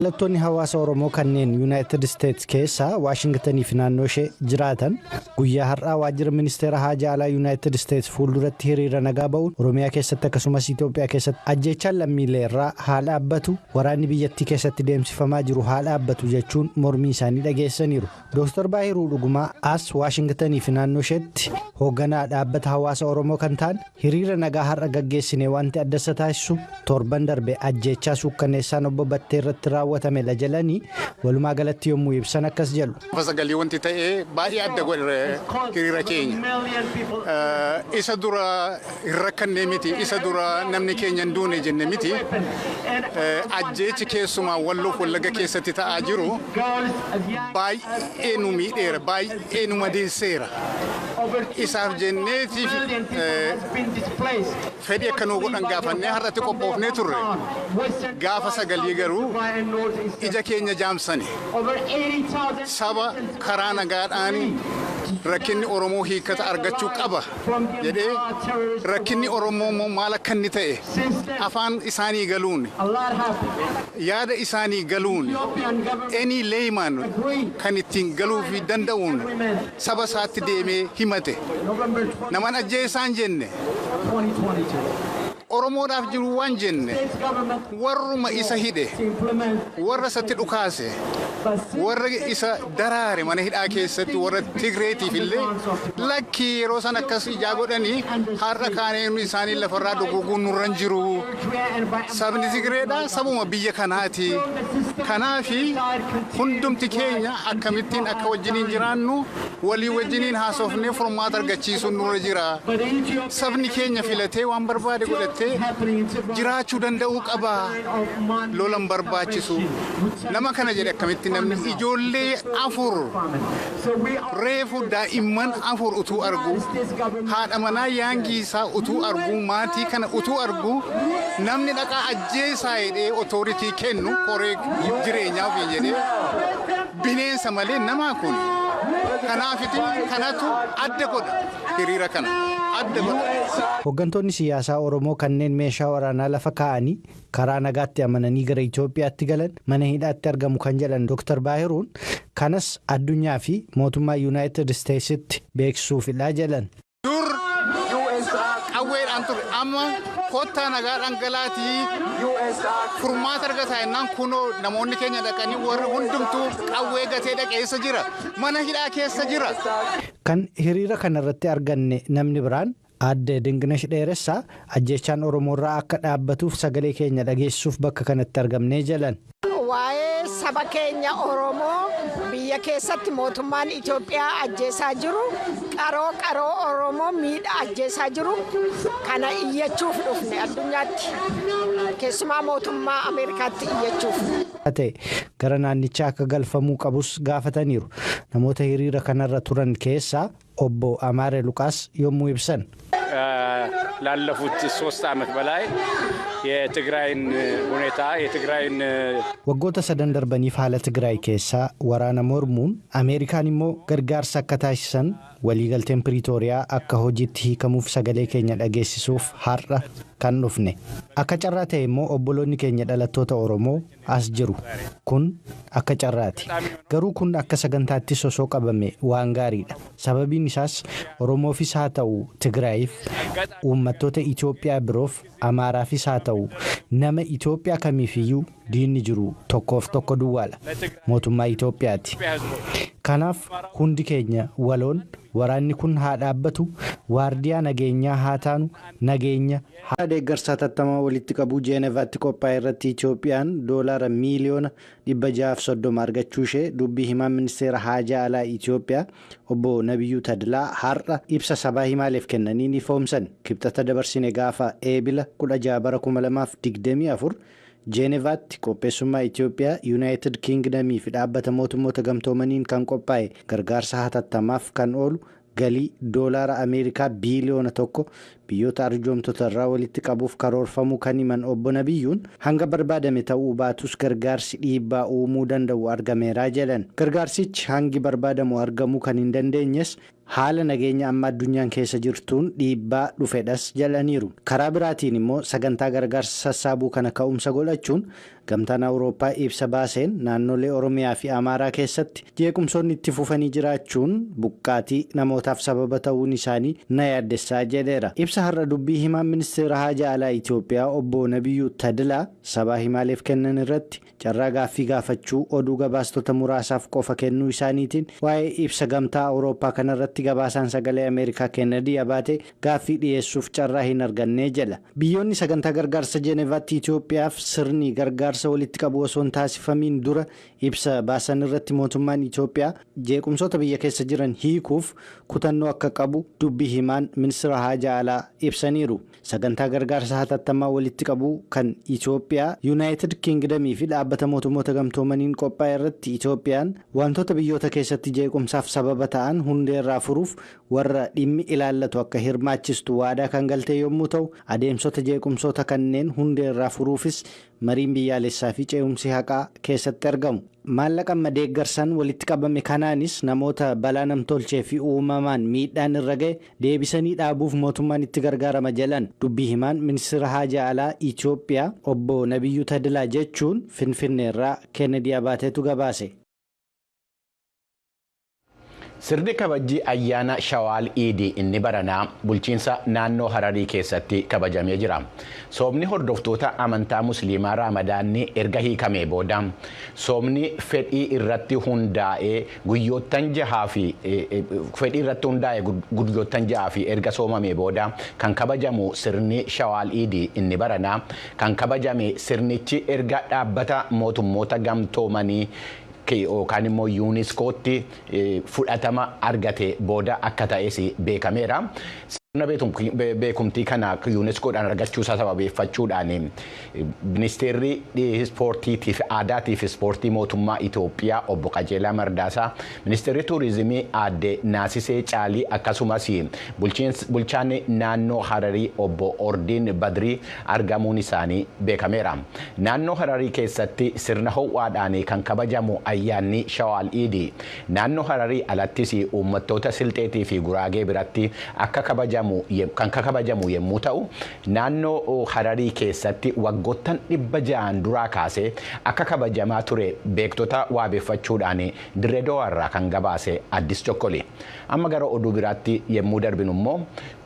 Dhalattoonni hawaasa Oromoo kanneen Yuunaayitid Isteets keessa Waashingtanii fi naannoo ishee jiraatan guyyaa har'aa waajjira ministeera haajaa alaa Yuunaayitid Isteets fuulduratti hiriira nagaa ba'uun, Oromiyaa keessatti akkasumas Itoophiyaa keessatti ajjeechaan lammiilee irraa haa dhaabbatu, waraanni biyyattii keessatti deemsifamaa jiru haa dhaabbatu jechuun mormii isaanii dhageessaniiru. Dooktar Baahiruu Dhugumaa as Waashingtanii fi naannoo isheetti hoogganaa dhaabbata hawaasa Oromoo kan ta'an, hiriira nagaa har'a gaggeessine wanti adda isa taasisu torban darbe ajjeechaa suukkanneessaan obbo Battee irratti raawwatamedha jedhanii, walumaa galatti yommuu ibsan akkas jedhu. Sagalee wanti ta'ee baay'ee adda godhe hiriira keenya. Isa dura hin rakkanne miti, isa dura namni keenya hin duune jenne miti. Ajjeechi keessumaa Walloof Wallagga keessatti ta'aa jiru baay'ee nu miidheera, baay'ee nu madeesseera. Isaaf jenneetiif fedhii akka nu godhan gaafannee har'atti qophoofnee turre. Gaafa sagalii garuu ija keenya jaamsani. Saba karaa nagaadhaan rakkinni Oromoo hiikkata argachuu qaba jedhee, rakkinni Oromoo immoo maal akka inni ta'e afaan isaanii galuun, yaada isaanii galuun, any layman kan ittiin galuu fi danda'uun saba isaatti deemee himate. Naman ajjeesaan jenne, Oromoodhaaf jiru waan jenne, warruma isa hidhe, warra isatti dhukaase, warra isa daraare mana hidhaa keessatti, warra Tigreetiif illee lakkii yeroo san akkas ijaa godhanii, har'a kaaneen isaanii lafarraa duguuguun nurra hin jiru. Sabni Tigreedha sabuma biyya kanaati. Kanaafi hundumti keenya akkamittiin akka wajjiniin jiraannu walii wajjiniin haasofnee furmaata argachiisuun nurra jira. Sabni keenya filatee waan barbaade godhatee jiraachuu danda'uu qaba. Lolan barbaachisu. Nama kana jedhe akkamitti namni ijoollee afur, reefu daa'imman afur utuu argu, haadha manaa yaangii isaa utuu argu, maatii kana utuu argu, namni dhaqaa ajjeesaa jedhee authority kennu, koree jireenyaa ofii jedhee, bineensa malee namaa kun. Kanaafiti kanatu adda godha, hiriira kana adda godha. Hooggantoonni siyaasaa Oromoo kanneen meeshaa waraanaa lafa kaa'anii karaa nagaatti amananii gara Itoophiyaatti galan mana hidhaatti argamu kan jedhan Dr. Baahiruun, kanas addunyaa fi mootummaa Yuunaayitid Isteetsitti beeksisuufidha jedhan. Dur qawweedhaan ture, amma kottaa nagaa dhangalaatii furmaata argataa jennaan, kunoo namoonni keenya dhaqanii, warri hundumtuu qawwee gatee dhaqeessa jira, mana hidhaa keessa jira. Kan hiriira kanarratti arganne namni biraan aadde Dinqinash Dheeressaa, ajjeechaan Oromoorraa akka dhaabbatuuf sagalee keenya dhageessuuf bakka kanatti argamnee jedhan. Waa'ee saba keenya Oromoo biyya keessatti mootummaan Itoophiyaa ajjeesaa jiru, qaroo qaroo Oromoo miidha ajjeesaa jiru kana iyyachuuf dhufne, addunyaatti, keessumaa mootummaa Ameerikaatti iyyachuuf. Ta'e gara naannichaa akka galfamuu qabus gaafataniiru. Namoota hiriira kanarra turan keessaa obbo Amaare Luqaas yommuu ibsan. ላለፉት 3 ዓመት በላይ የትግራይን ሁኔታ የትግራይን Waggoota sadan darbaniif haala Tigraay keessaa waraana mormuun, Ameerikaan immoo gargaarsa akka taasisan, waliigalteen Piriitooriyaa akka hojiitti hiikamuuf sagalee keenya dhageessisuuf har'a kan dhufne. Akka carraa ta'e immoo obboloonni keenya dhalattoota Oromoo as jiru. Kun akka carraati. Garuu kun akka sagantaatti osoo qabame waan gaariidha. Sababiin isaas Oromoofis haa ta'u Tigraayiif, uummattoota Itoophiyaa biroof, Amaaraafis haa ta'u nama Itoophiyaa kamiifiyyuu diinni jiru tokkoof tokko duwwaadha. Mootummaa Itoophiyaati. Kanaaf hundi keenya waloon waraanni kun haa dhaabbatu, waardiyaa nageenyaa haa taanu, nageenya. Deeggarsa hatattamaa walitti qabuu Jeenevaatti qophaa'e irratti Itoophiyaan doolaara miiliyoona 630 argachuu ishee dubbii himaan ministeera haajaa alaa Itoophiyaa obbo Nabiyyuu Tadlaa har'a ibsa sabaa himaaleef kennaniin ifoomsan. Kibxata dabarsine gaafa Eebila 16 bara 2024 Jeenevaatti qopheessummaa Itoophiyaa, Yuunaayitid Kiingdamii fi dhaabbata mootummoota gamtoomaniin kan qophaa'e gargaarsa hatattamaaf kan oolu galii doolaara Ameerikaa biiliyoona 1 biyyoota arjoomtota irraa walitti qabuuf karoorfamuu kan himan obbo Nabiyyuun, hanga barbaadame ta'uu baatus gargaarsi dhiibbaa uumuu danda'u argameeraa jedhan. Gargaarsichi hangi barbaadamu argamuu kan hin dandeenyes haala nageenya amma addunyaan keessa jirtuun dhiibbaa dhufedhas jedhaniiru. Karaa biraatiin immoo sagantaa gargaarsa sassaabuu kana ka'umsa godhachuun Gamtaan Awurooppaa ibsa baaseen naannolee Oromiyaa fi Amaaraa keessatti jeequmsoonni itti fufanii jiraachuun buqqaatii namootaaf sababa ta'uun isaanii na yaaddessaa jedheera. Ibsa har'a dubbii himaan ministeera haajaa alaa Itoophiyaa obbo Nabiyyuu Tadilaa sabaa himaaleef kennan irratti carraa gaaffii gaafachuu oduu gabaastota muraasaaf qofa kennuu isaaniitiin waa'ee ibsa gamtaa Awurooppaa kanarratti gabaasaan sagalee Ameerikaa Kennedy Abaatee gaaffii dhiyeessuuf carraa hin arganne jedha. Biyyoonni sagantaa gargaarsa Jenevaatti Itoophiyaaf sirni gargaarsa walitti qabu osoo hin taasifamiin dura ibsa baasan irratti mootummaan Itoophiyaa jeequmsoota biyya keessa jiran hiikuuf kutannoo akka qabu dubbii himaan ministeera haajaa alaa ibsaniiru. Sagantaa gargaarsa hatattamaa walitti qabu kan Itoophiyaa Yuunaayitid Kingdamii fi dhaabbata mootummoota gamtoomaniin qophaa'e irratti Itoophiyaan wantoota biyyoota keessatti jeequmsaaf sababa ta'an hundeerraa furuuf warra dhimmi ilaallatu akka hirmaachistu waadaa kan galte yommuu ta'u adeemsota jeequmsoota kanneen hundeerraa furuufis mariin biyyaalessaa fi ce'umsi haqaa keessatti argamu. Maallaqa amma deeggarsan walitti qabame kanaanis namoota balaa namtolchee fi uumamaan miidhaan irra ga'e deebisanii dhaabuuf mootummaan itti gargaarama jedhan dubbii himaan ministeera haajaa alaa Itoophiyaa obbo Nabiyyuu Tadilaa jechuun Finfinneerraa Kennedy Abaateetu gabaase. Sirni kabajii ayyaana Shawaal Iidii inni baranaa bulchiinsa naannoo Hararii keessatti kabajamee jira. Soomni hordoftoota amantaa Musliimaa Raamadaanni erga hiikamee booda soomni fedhii irratti hundaa'ee guyyoottan jahaa fi erga soomamee booda kan kabajamu sirni Shawaal Iidii inni baranaa kan kabajame sirnichi erga dhaabbata mootummoota gamtoomanii yookaan immoo yuuniskootti fudhatama argate booda akka ta'es beekameera. Sirna beekumtii kana yuuniskoodhaan argachuusaa sababeeffachuudhaan ministeerri ispoortiitiif aadaatiif ispoortii mootummaa Itoophiyaa obbo Qajeelaa Mardaasaa, ministeerri tuurizimii aadde Naasisee Caalii akkasumas bulchaan naannoo Hararii obbo Ordiin Badrii argamuun isaanii beekameera. Naannoo Hararii keessatti sirna ho'aadhaan kan kabajamu ayyaanni Shawaal Iidii naannoo Hararii alattis uummattoota Silxeetii fi Guraagee biratti akka kan kabajamu yommuu ta'u naannoo Hararii keessatti waggoottan 600 duraa kaasee akka kabajamaa ture beektota waabeeffachuudhaan Dirree Dawaarraa kan gabaase Addis Chokkoli. Amma gara oduu biraatti yommuu darbinu immoo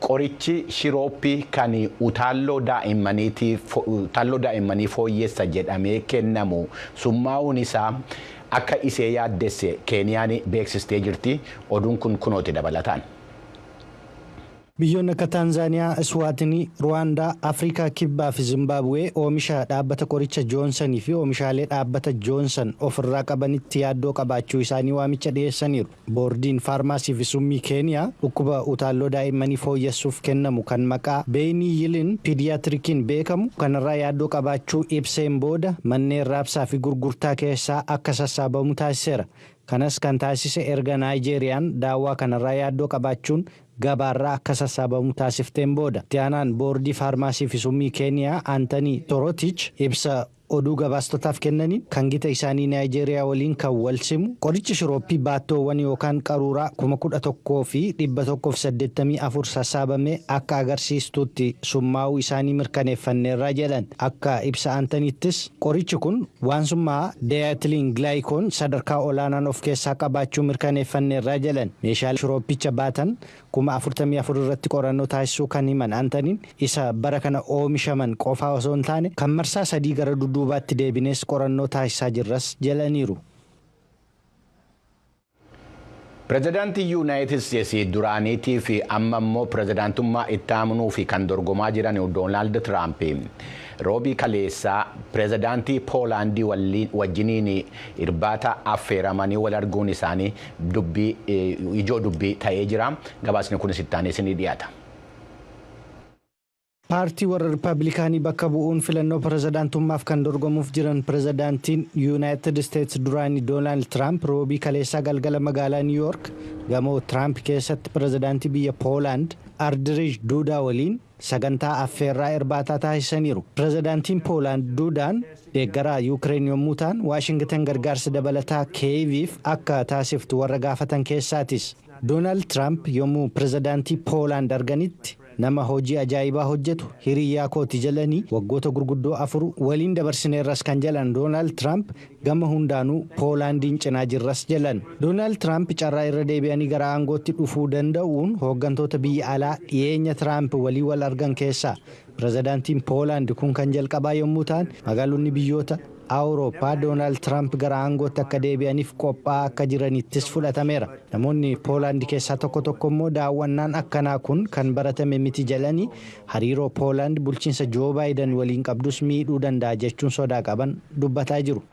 qorichi shirooppii kan utaalloo daa'immanii fooyyessa jedhamee kennamu summaa'uun isaa akka isee yaaddesse Keeniyaan beeksistee jirti. Oduun kun kunooti dabalataan. Biyyoonni akka Taanzaaniyaa, Iswaatinii, Ruwaandaa, Afrikaa Kibbaa fi Zimbaabuwee oomisha dhaabbata qoricha Joonsanii fi oomishaalee dhaabbata Joonsan ofirraa qabanitti yaaddoo qabaachuu isaanii waamicha dhiyeessaniiru. Boordiin Faarmaasii fi Summii Keeniyaa dhukkuba utaalloo daa'immanii fooyyessuuf kennamu kan maqaa Beenii Yiliin piidiyaatirikiin beekamu kanarraa yaaddoo qabaachuu ibseen booda manneen raabsaa fi gurgurtaa keessaa akka sassaabamu taasiseera. Kanas kan taasise erga Naayijeeriyaan daawwaa kanarraa yaaddoo qabaachuun gabaarraa akka sassaabamu taasifteen booda. Itti aanaan boordii faarmaasii fi summii Keeniyaa Antanii Torotich ibsa oduu gabaastotaaf kennaniin kan gita isaanii Naayijeeriyaa waliin kan wal simu qorichi shirooppii baattoowwan yookaan qaruuraa 11,184 sassaabame akka agarsiistutti summaa'uu isaanii mirkaneeffanneerraa jedhan. Akka ibsa Antaniittis qorichi kun waan summaa daayitiliin gilaayikoon sadarkaa olaanaan of keessaa qabaachuu mirkaneeffanneerraa jedhan. Meeshaalee shirooppicha baatan 44,000 irratti qorannoo taasisuu kan himan Antaniin isa bara kana oomishaman qofaa osoo hin taane kan marsaa 3 gara dudduubaatti deebines qorannoo taasisaa jirras jedhaniiru. Pireezidaantii Yuunaayitid Isteetsi duraaniitii fi amma immoo pireezidaantummaa itti aanuu fi kan dorgomaa jiran Doonaald Tiraamp roobii kaleessaa pireezidaantii Poolaandii wajjiniin irbaata affeeramanii wal arguun isaanii ijoo dubbii ta'ee jira. Gabaasni kunis itti aanee isinii dhiyaata. Paartii warra Rippaabilikaanii bakka bu'uun filannoo pireezidaantummaaf kan dorgomuuf jiran pireezidaantiin Yuunaayitid Isteetsi duraanii Doonaald Tiraamp roobii kaleessaa galgala magaalaa Niw Yoork gamoo Tiraamp keessatti pireezidaantii biyya Poolaand Andiriij Duudaa waliin sagantaa affeerraa irbaataa taasisaniiru. Pireezidaantiin Poolaand Duudaan deeggaraa Yuukireen yommuu ta'an Waashingtan gargaarsa dabalataa Kiyeeviif akka taasiftu warra gaafatan keessaatis. Doonaald Tiraamp yommuu pireezidaantii Poolaand arganitti Nama hojii ajaa'ibaa hojjetu, hiriyyaa kooti jedhanii, waggoota gurguddoo 4 waliin dabarsineerras kan jedhan Doonaald Tiraamp, gama hundaanuu Poolaandiin cinaa jirras jedhan. Doonaald Tiraamp carraa irra deebi'anii gara aangootti dhufuu danda'uun hooggantoota biyya alaa dhiyeenya Tiraamp walii wal argan keessaa pirezidaantiin Poolaand kun kan jalqabaa yommuu ta'an, magaalonni biyyoota Awurooppaa Doonaald Tiraamp gara aangootti akka deebi'aniif qophaa'aa akka jiranittis fudhatameera. Namoonni Poolaand keessaa tokko tokko immoo daawwannaan akkanaa kun kan baratame miti jedhanii, hariiroo Poolaand bulchiinsa Joo Baayiden waliin qabdus miidhuu danda'a jechuun sodaa qaban dubbataa jiru.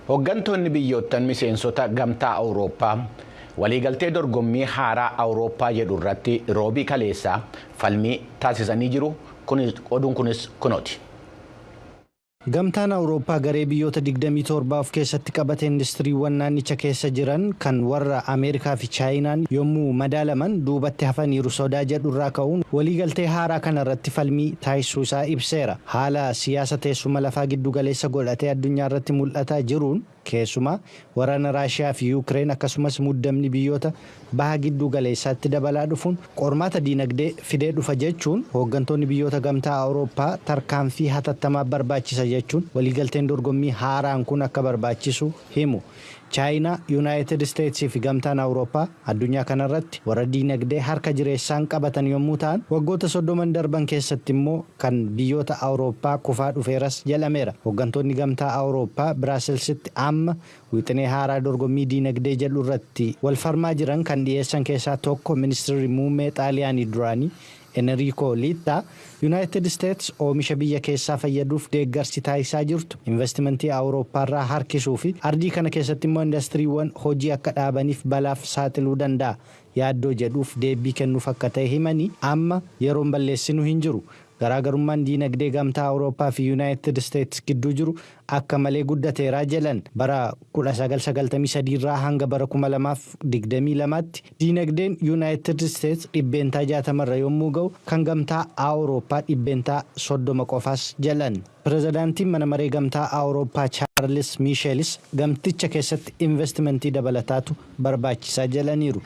Hooggantoonni biyyoottan miseensota Gamtaa Awurooppaa waliigaltee dorgommii haaraa Awurooppaa jedhu irratti Roobii kaleessaa falmii taasisanii jiru. Oduun kunis kunooti. Gamtaan Awurooppaa garee biyyoota 27 of keessatti qabate industiriiwwan naannicha keessa jiran kan warra Ameerikaa fi Chaayinaan yommuu madaalaman duubatti hafaniiru sodaa jedhurraa ka'uun waliigaltee haaraa kana irratti falmii taasisuu isaa ibseera. Haala siyaasa teessuma lafaa giddu galeessa godhatee addunyaa irratti mul'ataa jiruun, keessumaa waraana Raashiyaa fi Yuukireen akkasumas muddamni biyyoota baha giddu galeessaatti dabalaa dhufuun qormaata diinagdee fidee dhufa jechuun, hooggantoonni biyyoota Gamtaa Awurooppaa tarkaanfii hatattamaa barbaachisa jechuun waliigalteen dorgommii haaraan kun akka barbaachisu himu. Chaayinaa, Yuunaayitid Isteetsii fi Gamtaan Awurooppaa addunyaa kanarratti warra diinagdee harka jireessaan qabatan yommuu ta'an, waggoota 30n darban keessatti immoo kan biyyoota Awurooppaa kufaa dhufeeras jedhameera. Hooggantoonni Gamtaa Awurooppaa Biraasilsitti amma wixinee haaraa dorgommii diinagdee jedhu irratti wal falmaa jiran kan dhiyeessan keessaa tokko ministeerri muummee Xaaliyaanii duraanii Enrico Litta, Yuunaayitid Isteets oomisha biyya keessaa fayyaduuf deeggarsi taasisaa jirtu investimentii Awurooppaarraa harkisuu fi ardii kana keessatti immoo indastiriiwwan hojii akka dhaabaniif balaaf saaxiluu danda'a yaaddoo jedhuuf deebii kennuuf akka ta'e himanii, amma yeroon balleessinu hin jiru. Garaagarummaan diinagdee Gamtaa Awurooppaa fi Yuunaayitid Isteets gidduu jiru akka malee guddateeraa jedhan. Bara 1993 irraa hanga bara 2022tti diinagdeen Yuunaayitid Isteets 60% irra yommuu ga'u, kan Gamtaa Awurooppaa 30% qofaas jedhan. Pirezidaantiin mana maree Gamtaa Awurooppaa Chaarlis Miisheelis gamticha keessatti investimentii dabalataatu barbaachisaa jedhaniiru.